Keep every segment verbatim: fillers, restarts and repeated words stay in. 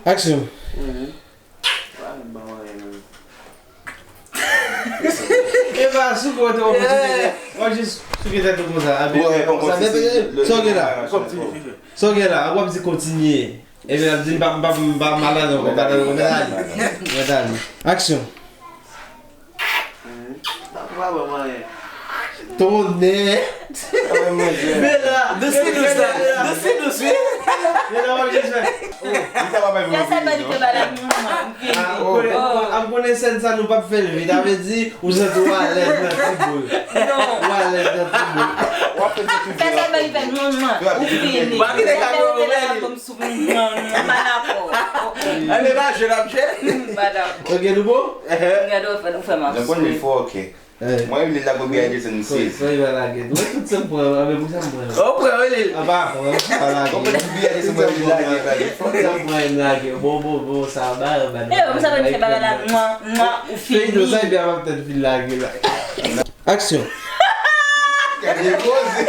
Aksyon. Epa, souke w te kontinye. W ap jis souke tèt ou konsa. Epi, sa, sa, sa w gen la? Sa w gen la? W ap di kontinye. Epi, l ap di, m pa, m pa, m pa mal ankò, m pa, m pa, m pa, m pa, m pa, m pa, aksyon. Tonnè! Bela! Dousi, dousi, dousi, dousi. Bela, w ap jis fè. Fè sa, pa di ke bagay mwen, mwen, m vini. Ah, ou konnen, ou konnen, ap konnen sèn sa, nou p ap fè l vit. Sa vle di, ou santi w alèz nan ti boul. Ou alèz nan ti boul. Fè sa, pa di ke mwen, mwen, ou vini. Fè sa, pa di ke mwen, mwen, m pa dakò. Ann, e pa jwe n ap jwe. M pa dakò. Ok, nou bon? Gade, ou fè, ou fè m ap swe. Mwen, li fò, ok. Mwen, li la pou byen desann sezi. Fò, fò, li va lage. Mwen, tout sa m pran, anben, pou sa m pran. Ou pran, wi, li. A pa, fò, pa lage. Ou pran pou byen desann, mwen, li lage, lage. Tout sa m pran, li lage. Bon, bon, bon, sa va, ba, ba. Eh, ou sa pa fè bagay la, mwen, mwen, ou fini. Feyton sa, epi a p ap tann fin lage la. Aksyon. Gade koze.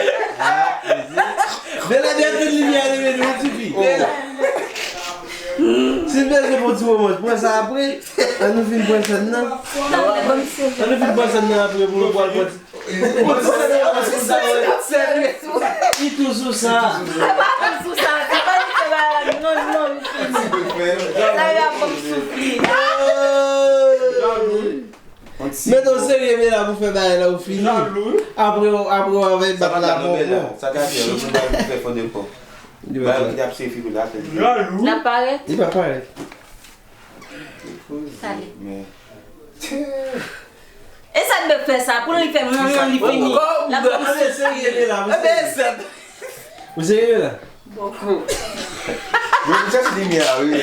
Bela, byen tout limyè alime nou, tifi. Si n bezwen fè yon ti womans, pran sa apre. Ann nou fin pran sèn nan. Ann nou fin pran sèn nan apre pou nou pral pran ti. Li tou sou sa. Li tou sou sa. Li pa tou sou sa. Se pa li ki fè bagay la. Non, non, li fini. Sa y ap ban m soufri. Mete w serye, Bela, pou fè bagay la, ou fini. Apre, apre, w ap bat la, bon, bon. Sa ka fè, yo pou fè fò de kò. Ba yo ki t ap seye figi la, fè. L ap parèt? Li pa parèt. Talè. E sa k fè sa? Pou li fè mwen, mwen, li fini. L ap fè mwen serye, Bela, ou serye? Ou serye, Bela? Bòkò. Mwen, m chèche limyè a, wi.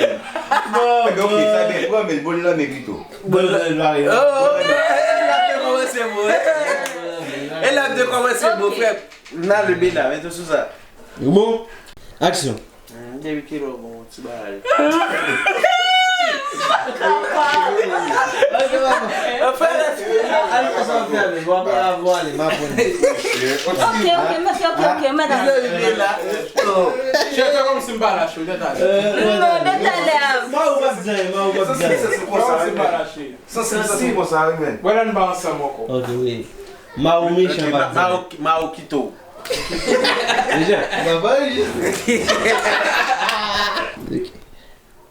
Bon, ok, sa byen, pran men, bon, nan men pito. Bon, nan men, pare. Oh, e l ap dekòmanse, bon. E l ap dekòmanse, bon, frè. N ale, Bela, mete w sou sa. Bon, aksyon. Hmm, depi kilè w gon ti bagay. Ok, ok, mesye, ok, ok, madanm. Chè, fè kòmsi m pa la cho, tèt ale. Non, tèt ale a. Mawou p ap di anyen, Mawou p ap di anyen. Kòmsi m pa la cho. Sansi, sansi konsa, wi, men. Wè la n pa ansanm ankò. Ok, wi. Mawou mechan, pa di. Mawou, Mawou kite w. Deja, nan pa anrejistre.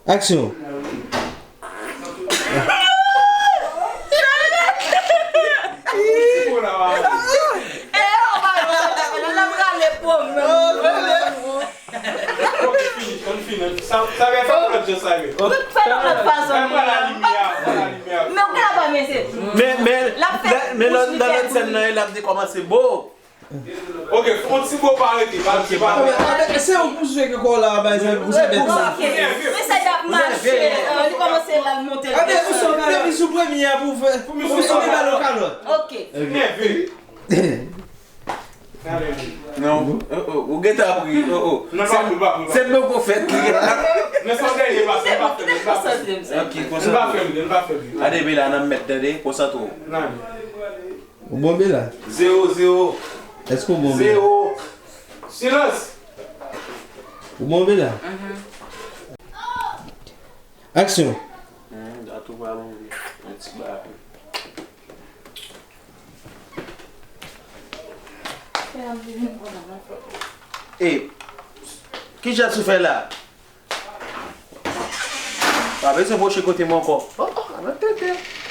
Aksyon. Ann fini, ann fini. Sa, sa gen fè lòt jan sa ye. Tout fè nan lòt fason. Mwen pran la limyè, pran la limyè. Men ou gen la pa mesye. Men, men, men lòt, nan lòt sèn nan, l ap dekòmanse bo. Ok, fè yon ti bo pa rete, pa rete, pa rete. Anben, se ou pou swe ke kò w la, bay sa, pou sa bèt sa. Ok, men sa y ap mache, li kòmanse la, l monte l desann. Anben, ou sou premye a pou fè, pou sou li ba l yon kalòt. Ok. Nève. Non, oh, oh, ou gentan ap ri, oh, oh. Non, pa pou, pa pou, pa pou. Se, se bon pou fèt li gentan. Men se yon dènye pase, n pa fè, n pa fè. Ok, konsantre w. N pa fè, n pa fè. Gade, Bela, nan mèt, tande, konsantre w. Ou bon, Bela? Zewo, zewo. Èske ou bon, Bela? Zewo. Silans. Ou bon, Bela? Aksyon. Hmm, dat ou pa bon, wi. Yon ti bagay. E, ki jan sou fè la? Pa bezwen pwoche kote m ankò. Oh, oh, nan tete.